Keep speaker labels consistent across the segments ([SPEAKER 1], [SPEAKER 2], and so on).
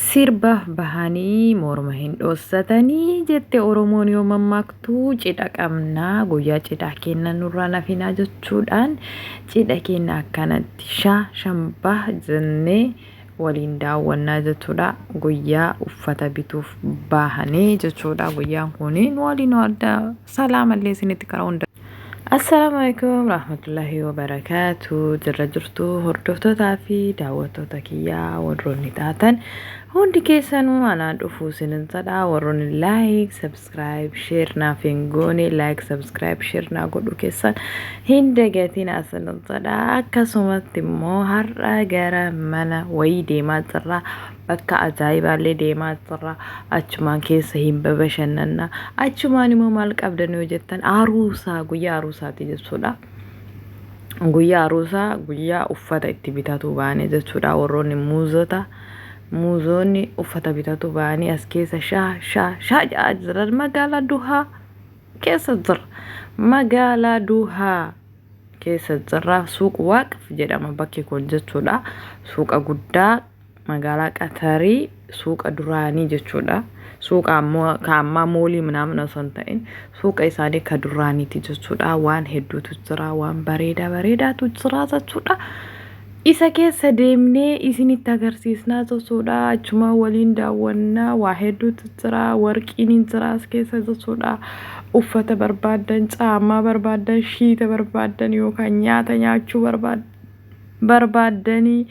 [SPEAKER 1] Sirbaaf bahanii morma hin dhoossatanii jette Oromoon yoo mammaaktu cidha qabnaa guyyaa cidhaa kenna nurraa nafinaa jechuudhaan cidha keenya akkanatti shaa shambaa jennee waliin daawwannaa jechuudha. Guyyaa uffata bituuf bahanii jechuudha. Guyyaan kun nu waliin adda salaamallee isinitti karaa hunda. Assalaamu alaikum rahmatullahi wabarakaatu. Jirra jirtu hordoftootaa fi daawwattoota kiyyaa warroonni taatan hundi keessanuu anaa dhufuu isinin jedha. Warroonni like, subscribe, share naaf hin goone like, subscribe, share naa godhuu keessan hin dagatin isinin jedha. Akkasumatti immoo har'a gara mana wayii deemaa jirra. Bakka ajaa'ibaallee deemaa jirra. Achumaan keessa hin babashannanna. Achumaan immoo maal qabdan yoo jettan aruusaa guyyaa aruusaati jechuudha. Guyyaa aruusaa guyyaa uffata itti bitatu baane jechuudha. Warroonni muuzota muuzoonni uffata bitatu baanii as keessa shaa shaa shaa jedhaa jiran magaalaa Duhaa keessa jira. Magaalaa Duhaa keessa jirra. Suuq Waaqf jedhama bakki kun jechuudha. Suuqa guddaa magaalaa Qatarii suuqa duraanii jechuudha. Suuqa ammoo ka ammaa moolii minaamin osoo hin ta'in suuqa isaanii ka duraaniiti jechuudha. Waan hedduutu jira, waan bareedaa bareedaatu jira jechuudha. Isa keessa deemnee isinitti agarsiisnaa jechuudha. Achumaan waliin daawwannaa waa hedduutu jira. Warqiin hin jira as keessa jechuudha. Uffata barbaaddan, caammaa barbaaddan, shiita barbaaddan yookaan nyaata nyaachuu barbaaddanii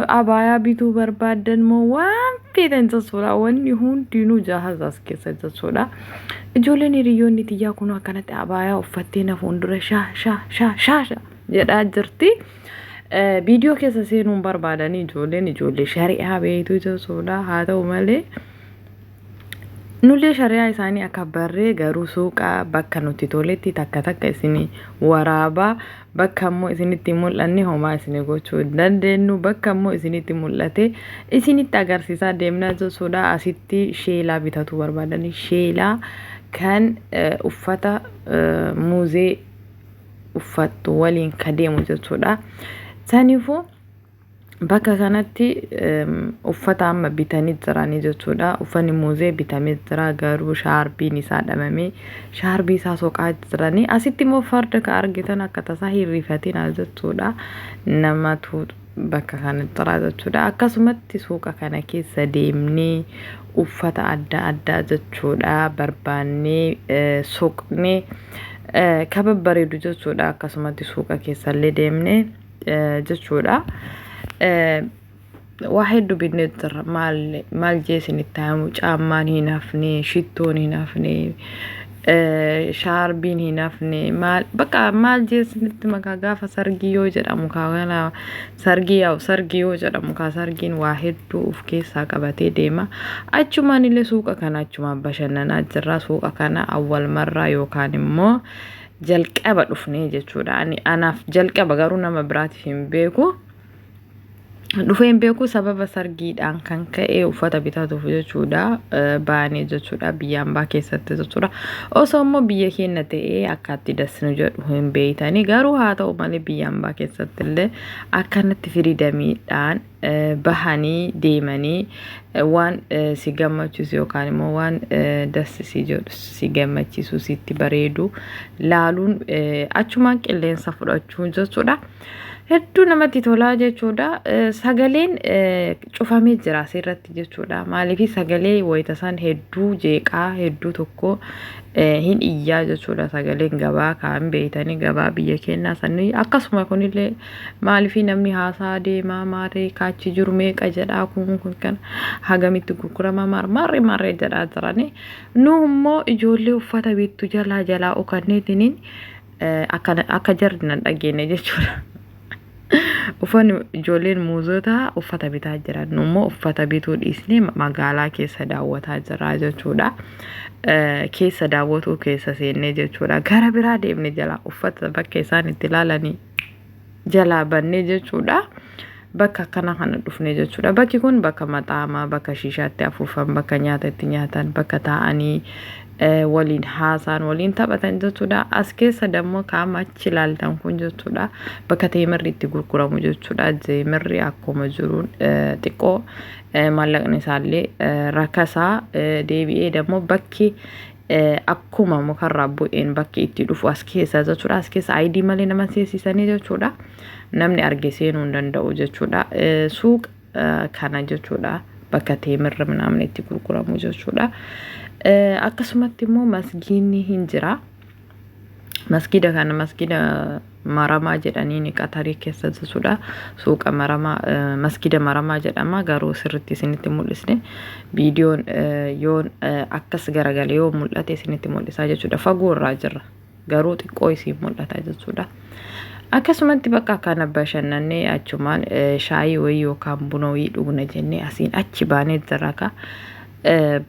[SPEAKER 1] abaayaa bituu barbaaddan moo waan feetan jechuudha. Wanni hundinuu jahaza as keessa jechuudha. Ijoolleen hiriyoonni tiyyaa kun akkanatti abaayaa uffattee na fuuldura shaa shaa shaa shaa shaa jedhaa jirti. Viidiyoo keessa seenuun barbaadanii ijoolleen ijoollee shari'aa beektu jechuudha. Haa ta'u malee nullee shari'aa isaanii akka barree garuu suuqa bakka nutti toletti takka takka isin waraabaa bakka immoo isinitti mul'anne homaa isin gochuu hin dandeenyu bakka immoo isinitti mul'ate isinitti agarsiisaa deemnaa jechuudha. Asitti sheelaa bitatu barbaadanii sheelaa kan uffata muuzee uffattu waliin ka deemu jechuudha. Saniifuu bakka kanatti uffata amma bitanii jiranii jechuudha. Uffanni muuzee bitamee jira garuu shaarbiin isaa dhabamee shaarbii isaa soqaa jiranii. Asitti immoo farda ka argitan akka tasaa hin rifatinaa jechuudha. Namatu bakka kana jira jechuudha. Akkasumatti suuqa kana keessa deemnee uffata adda addaa jechuudha barbaannee soqnee ka babbareedu jechuudha. Akkasumatti suuqa keessallee deemnee jechuudha. Waa hedduu binnee jirra. Maal maal jee isinitti himu caammaan hin hafne, shittoon hin hafne, shaarbiin hin hafne, maal bakka maal jee isinitti maqaa gaafa sargii yoo jedhamu kaa kana sargii yaa'u sargii yoo jedhamu kaa sargiin waa hedduu of keessaa qabatee deema. Achumaan illee suuqa kana achumaan bashannanaa jirra. Suuqa kana awwal marraa yookaan immoo jalqaba dhufnee jechuudha. Ani anaaf jalqaba garuu nama biraatiif hin beeku. Dhufee hin beeku sababa sargiidhaan kan ka'e uffata bitatuuf jechuudha. Baanee jechuudha biyya ambaa keessatti jechuudha. Osoo immoo biyya keenya ta'ee akka itti dasnu jedhu hin beeytanii garuu haa ta'u malee biyya ambaa keessatti illee akkanatti firiidamiidhaan bahanii deemanii waan si gammachiisu yookaan immoo waan dassi si jedhu si gammachiisu sitti bareedu laaluun achumaan qilleensa fudhachuun jechuudha. Hedduu namatti tolaa jechuudha. Sagaleen cufamee jira asirratti jechuudha. Maaliif sagalee wayita san hedduu jeeqaa hedduu tokko hin iyyaa jechuudha. Sagaleen gabaa kaan beeytanii gabaa biyya keenyaa sanii akkasuma kunillee maaliif namni haasaa deemaa maarree kaachi jiru meeqa jedhaa kun kun kan hagamitti gurgurama maarree maarree jedhaa jiranii. Nu immoo ijoollee uffata bittu jalaa jalaa okanneetiniin akka jarri nan dhageenye jechuudha. Uffanni ijoolleen muuzota uffata bitaa jiran nu immoo uffata bituu dhiisnee magaalaa keessa daawwataa jirra jechuudha. Keessa daawwatuu keessa seennee jechuudha. Gara biraa deemne jalaa uffata bakka isaan itti ilaalanii jalaa bannee jechuudha. Bakka akkana kana dhufne jechuudha. Bakki kun bakka maxaamaa, bakka shiishaatti afuufan, bakka nyaata itti nyaatan, bakka taa'anii Waliin haasaan waliin taphatan jechuudha. As keessa dammoo kaama achi ilaaltan kun jechuudha. Bakka teemirri itti gurguramu jechuudha. Teemirri akkuma jiruun xiqqoo maallaqni isaallee rakasaa deebi'ee dammoo bakki akkuma mukarraa bu'een bakki itti dhufu as keessa jechuudha. As keessa ID malee nama seensisanii jechuudha. Namni arge seenuu hin danda'u jechuudha. Suuqa kana jechuudha. Bakka teemirri minaamin itti gurguramu jechuudha. Akkasumatti immoo masgiinni hin jira. Masgiida kana masgiida maramaa jedhanii Qatarii keessa jechuudha. Suuqa maramaa, masgiida maramaa jedhama, garuu sirriitti isinitti mul'isne. Viidiyoon yoon akkas garagalee yoo mul'ate isinitti mul'isaa jechuudha. Fagoo irraa jirra. Garuu xiqqoo isiin mul'ata jechuudha. Akkasumatti bakka kana bashannannee achumaan shaayii wayii yookaan buna wayii dhugna jennee asiin achi baanee jirra ka.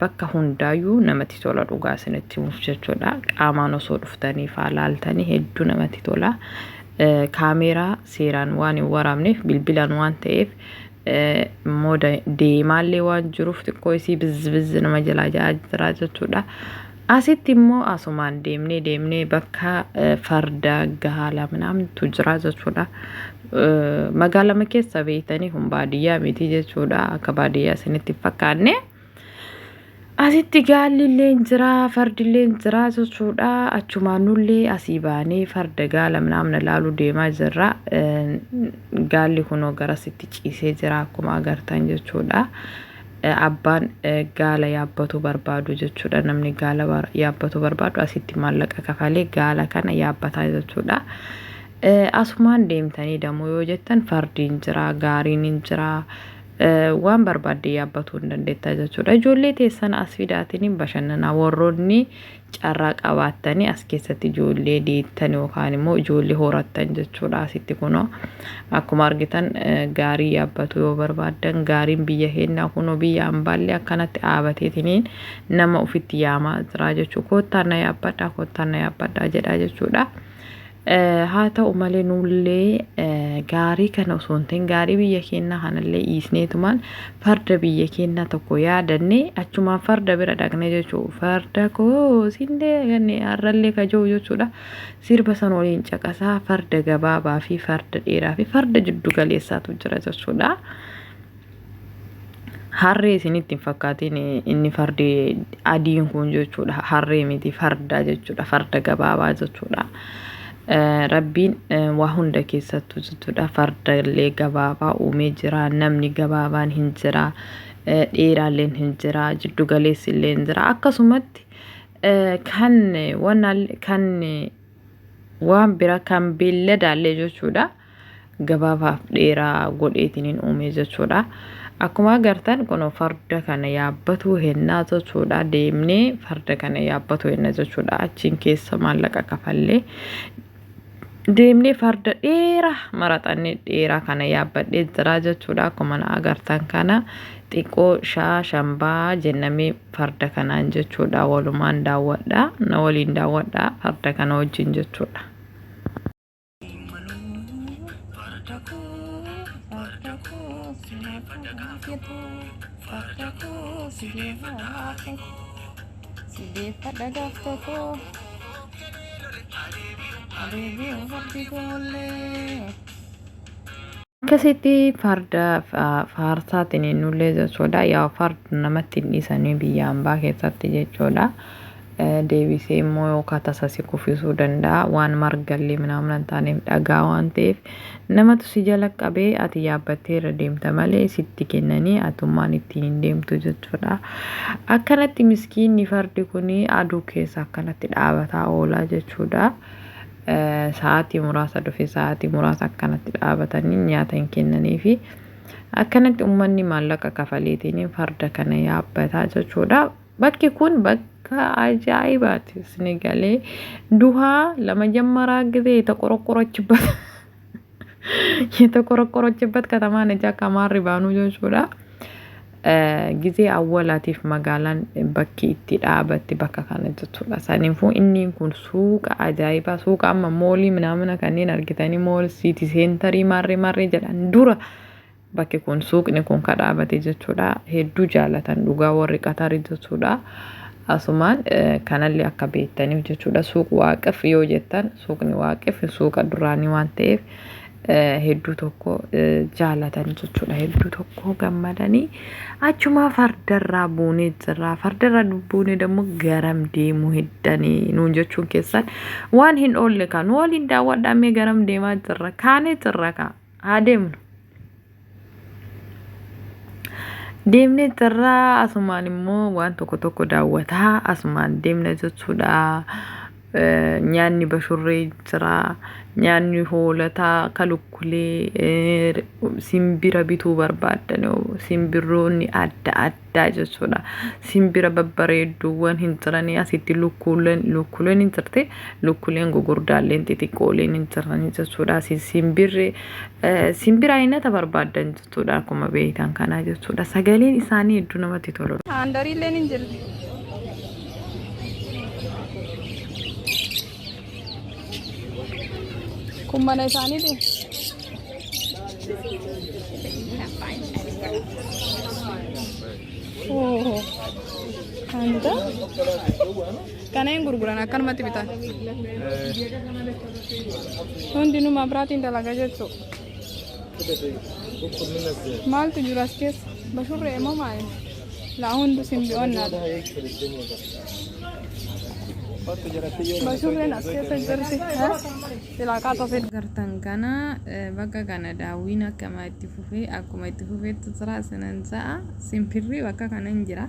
[SPEAKER 1] Bakka hundaayyuu namatti tola dhugaa isinitti himuuf jechuudha. Qaamaan osoo dhuftanii faa laaltanii hedduu namatti tola. Kaameeraa seeraan waan hin waraabneef, bilbilaan waan ta'eef, immoo deemaallee waan jiruuf xiqqoo isii bizz bizz nama jalaa ja'aa jira jechuudha. Asitti immoo asumaan deemnee deemnee bakka farda gaala minaamtu jira jechuudha. Magaalama keessa beektanii kun baadiyyaa miti jechuudha. Akka baadiyyaa isinitti hin fakkaanne. Asitti gaalli illee jira, fardi illee jira jechuudha. Achumaan nullee asii baanee farda gaala minaamna laaluu deemaa jirra. Gaalli kunoo garasitti ciisee jira akkuma agartan jechuudha. Abbaan gaala yaabbatu barbaadu jechuudha. Namni gaala yaabbatu barbaadu asitti maallaqa kafalee gaala kana yaabbataa jechuudha. Asumaan deemtanii dammoo yoo jettan fardi hin jira, gaariin hin jira. Waan barbaadde yaabbatuu hin dandeetta jechuudha. Ijoollee teessan as fidaatiin bashannanaa, warroonni carraa qabaattanii as keessatti ijoollee deettan yookaan immoo ijoollee horattan jechuudha. Asitti kunoo akkuma argitan gaarii yaabbatu yoo barbaaddan, gaariin biyya keenyaa kunoo biyya ambaallee akkanatti dhaabateetiniin nama ofitti yaamaa jira jechuudha. Koottaan na yaabbadhaa, koottaan na yaabbadhaa jedhaa jechuudha. Haa ta'u malee nullee gaarii kana osoo hin ta'in gaarii biyya keenyaa kanallee dhiisneetumaan farda biyya keenyaa tokko yaadannee achumaan farda bira dhaqne jechuudha. Farda koo sindee ganne har'allee kajoo jechuudha. Sirba san waliin caqasaa, farda gabaabaa fi farda dheeraa fi farda jiddu galeessaatu jira jechuudha. Harree isinitti hin fakkaatiin inni fardi adiin kun jechuudha. Harree miti, farda jechuudha. Farda gabaabaa jechuudha. Rabbiin waa hunda keessattuu jechuudha. Farda illee gabaabaa uumee jira. Namni gabaabaan hin jira. Dheeraalleen hin jira. Jiddu galeessi illee hin jira. Akkasumatti kan kan waan bira kan beelladaallee jechuudha. Gabaabaaf dheeraa godheetiin uume jechuudha. Akkuma agartan kun farda kana yaabbatu hennaa jechuudha. Deemnee farda kana yaabbatu henna jechuudha. Achiin keessa maallaqa kafallee deemnee farda dheeraa maraxannee dheeraa kana yaabbadhee jira jechuudha. Akkuma agartan kana xiqqoo shaa shambaa jennamee farda kanaan jechuudha. Walumaan daawwadha. Na waliin daawwadha farda kana wajjin jechuudha.
[SPEAKER 2] Farda koo sideeffadha, sideeffadha gaaf tokko adeebi'u fardi koollee.
[SPEAKER 1] Akkasitti farda faarsaatiin nullee jechuudha. Yaa farda namatti hin dhiisanii biyya hambaa keessatti jechuudha. Deebisee immoo yookaan tasa si kuffisuu danda'a. Waan margallee minaamin hin taaneef, dhagaa waan ta'eef, namatu si jala qabee ati yaabbattee irra deemta malee sitti kennanii atummaan ittiin hin deemtu jechuudha. Akkanatti miskiinni fardi kun aduu keessa akkanatti dhaabataa oolaa jechuudha. Sa'aatii muraasa dhufe, sa'aatii muraasa akkanatti dhaabatanii nyaata hin kennanii fi akkanatti uummanni maallaqa kafaleetiin farda kana yaabbataa jechuudha. Bakki kun bakka ajaa'ibaati. Isin galee duhaa lama ጀመራ ጊዜ የተቆረቆረችበት ከተማ ነች። Akka amaarri baanuu jechuudha. Gizee awwaalaatiif magaalaan bakki itti dhaabatti bakka kana jechuudha. Saniifuu inni kun suuqa ajaa'ibaa, suuqa amma moolii minaamina kanneen argitanii, mall city centerii maarree maarree jedhan dura bakki kun, suuqni kun ka dhaabate jechuudha. Hedduu jaalatan dhugaa warri Qatarii jechuudha. Asumaan kanallee akka beektaniif jechuudha. Suuq Waaqif yoo jettan, suuqni Waaqif suuqa duraanii waan ta'eef hedduu tokko jaalatan jechuudha. Hedduu tokko gammadanii achumaa fardarraa buunee jirra. Fardarraa buunee dammoo garam deemuu heddanii nuun jechuun keessan waan hin oolle kan waliin daawwadhaa. Mee garam deemaa jirra? Kaanee jirra, kaa haa deemnu. Deemnee jirra. Asumaan immoo waan tokko tokko daawwataa asumaan deemna jechuudha. Nyaanni bashurree jira, nyaanni hoolataa, kalukkulee, simbira bituu barbaaddan, simbirroonni adda addaa jechuudha. Simbira babbareedduuwwan hin jiranii asitti. Lukkuuleen, lukkuleen hin jirti, lukkuleen gugurdaalleen xixiqqooleen hin jiranii jechuudha. Simbirri, simbira aynata barbaaddan jechuudha, akkuma beektan kana jechuudha. Sagaleen isaanii hedduu namatti tolu.
[SPEAKER 2] Handariilleen hin jirti. Kun mana isaaniiti. Oh. Anta? Kana hin gurguran, akkanumatti bitan. Hundinuu mabiraatiin dalaga jechuudha. Maaltu jira as keessa? Bashurree moo maali? Laa, hundu simbi'oonnaadha. Bashurreen as keessa jirti. Silaa qaata fedhu.
[SPEAKER 3] Gartan kana bakka kana daawwiin akkama itti fufee, akkuma itti fufeetti jira sinan ja'a. Simbirri bakka kana hin jira.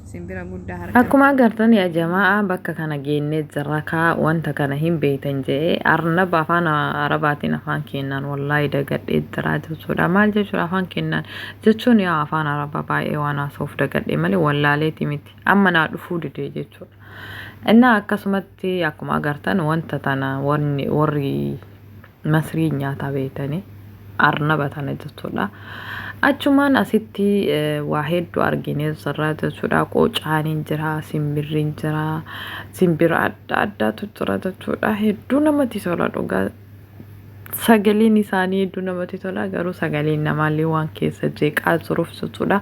[SPEAKER 3] Simbira guddaa harka.
[SPEAKER 1] Akkuma agartan yaa jamaa, bakka kana geennee jirra kaa. Wanta kana hin beektan jedhee, arnaba afaan Arabaatiin, afaan kennaan wallaahi dagadhee jira jechuudha. Maal jechuudha afaan kennaan jechuun? Yaa afaan Arabaa baay'ee waan haasa'uuf dagadhee malee wallaaleeti miti. Amma naa dhufuu didee jechuudha. Innaa akkasumatti akkuma agartan wanta tana warri Masrii nyaataa beektanii, arnaba tana jechuudha. Achumaan asitti waa hedduu arginee jirra jechuudha. Qocaaniin jira, simbirriin jira, simbira adda addaatu jira jechuudha. Hedduu namatti tola dhugaa. Sagaleen isaanii hedduu namatti tola, garuu sagaleen namaallee waan keessa jeeqaa jiruuf jechuudha.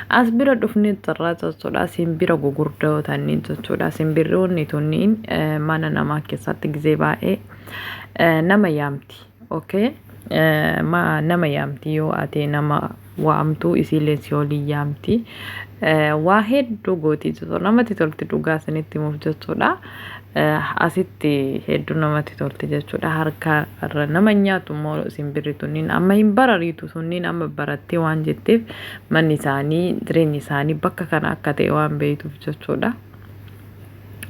[SPEAKER 1] As bira dhufnee jirra jechuudha. Simbira gugurdoo tanniin jechuudha. Simbirroonni tunniin mana namaa keessatti gizee baay'ee nama yaamti. Okay? Ma nama yaamti, yoo ati nama waamtu isiillee si waliin yaamti. Waa hedduu gooti jechuudha. Namatti tolti dhugaa isinitti himuuf jechuudha. Asitti hedduu namatti tolti jechuudha. Harka irra nama nyaatu immoo simbirri tunniin amma hin barariitu. Sunniin amma barattee waan jetteef, manni isaanii, jireenyi isaanii bakka kana akka ta'e waan beektuuf jechuudha.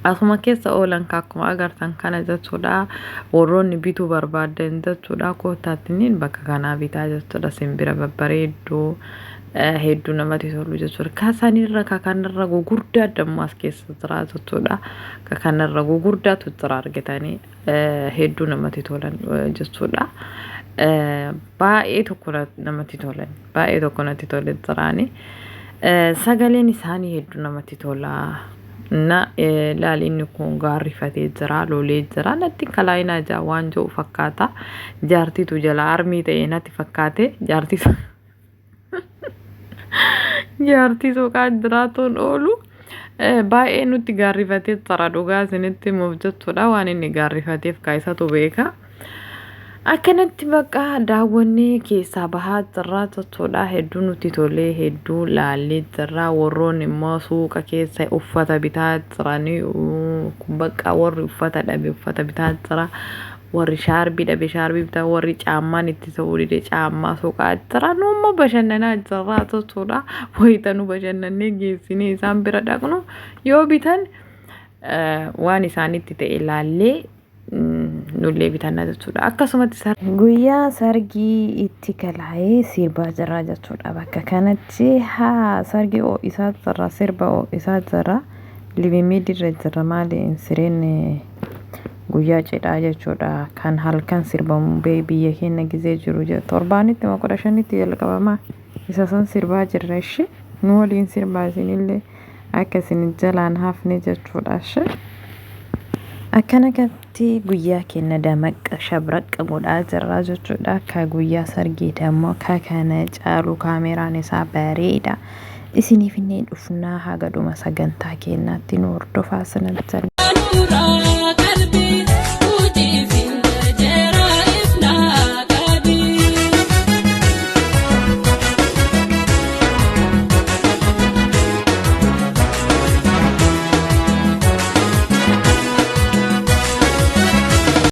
[SPEAKER 1] Asuma keessa oolan akkuma agartan kana jechuudha. Warroonni bituu barbaadan jechuudha, kootaatiniin bakka kanaa bitaa jechuudha. Simbira babbareedduu hedduu namatti tolu jechuudha. Kasanirra ka kanarra gugurdaa dammoo as keessa jira jechuudha. Ka kanarra gugurdaatu jira, argitanii, hedduu namatti tolan jechuudha. Baay'ee tokko namatti tolan, baay'ee tokko natti tole jiraani. Sagaleen isaanii hedduu namatti tola. Na laali, inni kun gaarrifatee jira, lolee jira. Natti kalaayinaa jaa waan jiru fakkaata. Jaartiitu jala armii ta'e natti fakkaate. Jaartii soqaa jiraatuun oolu. Baay'ee nutti gaarrifatee jira dhugaa isinitti himuuf jechuudha. Waan inni gaarrifateef kaayisatu beeka. Akkanatti bakka daawwannee keessaa bahaa jirra jechuudha. Hedduu nutti tolee, hedduu laallee jirra. Warroonni immoo suuqa keessa uffata bitaa jiranii, bakka warri uffata dhabe uffata bitaa jira. Warri shaarbii dhabe shaarbii bitaa, warri caammaan itti ta'uu dide caammaa suuqaa jira. Nu immoo bashannanaa jirra jechuudha. Wayita nu bashannannee geessinee isaan bira dhaqnu, yoo bitan waan isaanitti ta'e laallee nullee bitanna jechuudha. Akkasumatti
[SPEAKER 3] Guyyaa sargii itti kalaa'ee sirbaa jira jechuudha. Bakka kanatti haa sargii ho'isaa jira, sirba ho'isaa jira. Libimiidirra jira, maali hin sireen guyyaa cidhaa jechuudha. Kan halkan sirbamu biyya keenya gizee jiru torbaanitti moo 15tti jalqabama. Isa san sirbaa jirra ishee. Nu waliin sirbaa isinillee, akka isin jalaan hafne jechuudha ishee. Akkana kanatti guyyaa keenya damaqa shabraqqa godhaa jirra jechuudha. Akka guyyaa sargii dammoo akka kana caalu kaameraan isaa bareeda. Isiniif illee dhufnaa haga dhuma sagantaa keenyaatti nu hordofaa sanan jenna.